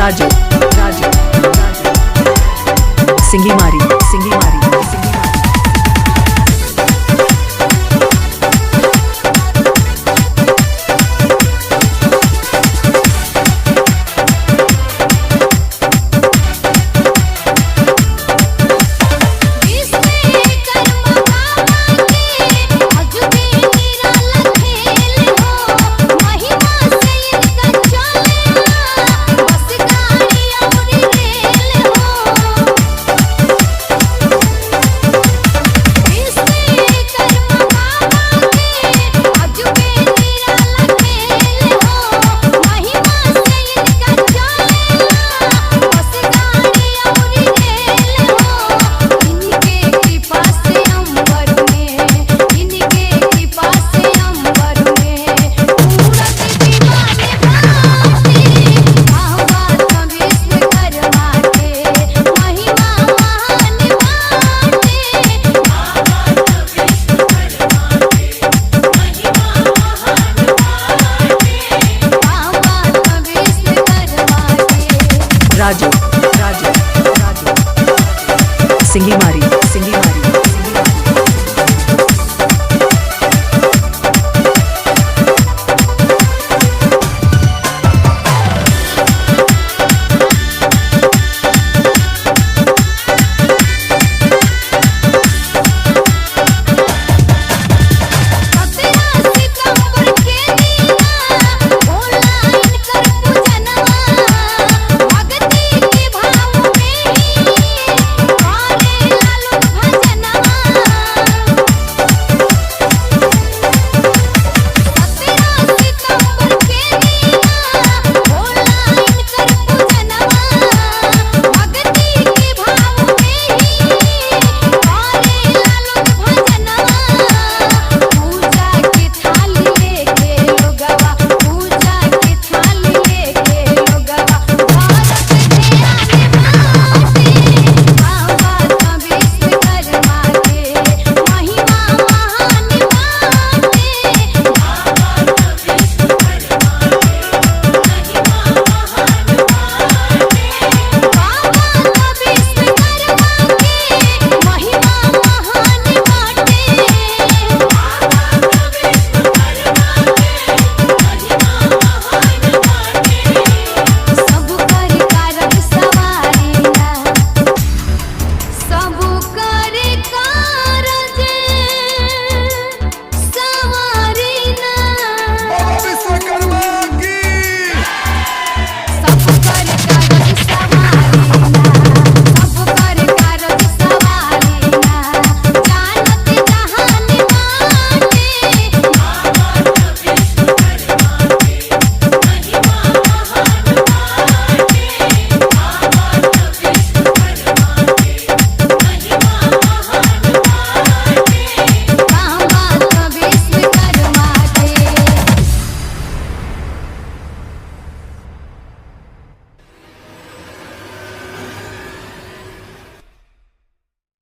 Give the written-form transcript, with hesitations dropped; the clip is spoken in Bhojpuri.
राजू राजू राजू सिंगीमारी सिंगीमारी सिंगीमारी। विश्वकर्मा बाबा के अजबे निराला खेल हो, महिमा से इनका चलेला बस गाड़ी और रेल हो। विश्वकर्मा बाबा के अजबे निराला खेल हो, महिमा से इनका चलेला बस गाड़ी और रेल हो। इनके कृपा से अंबर में, इनके कृपा से अंबर में उड़त विमान भांति। बाबा तो विश्वकर्मा के महिमा महान बाटे। बाबा तो विश्वकर्मा के। राजू राजू राजू सिंगीमारी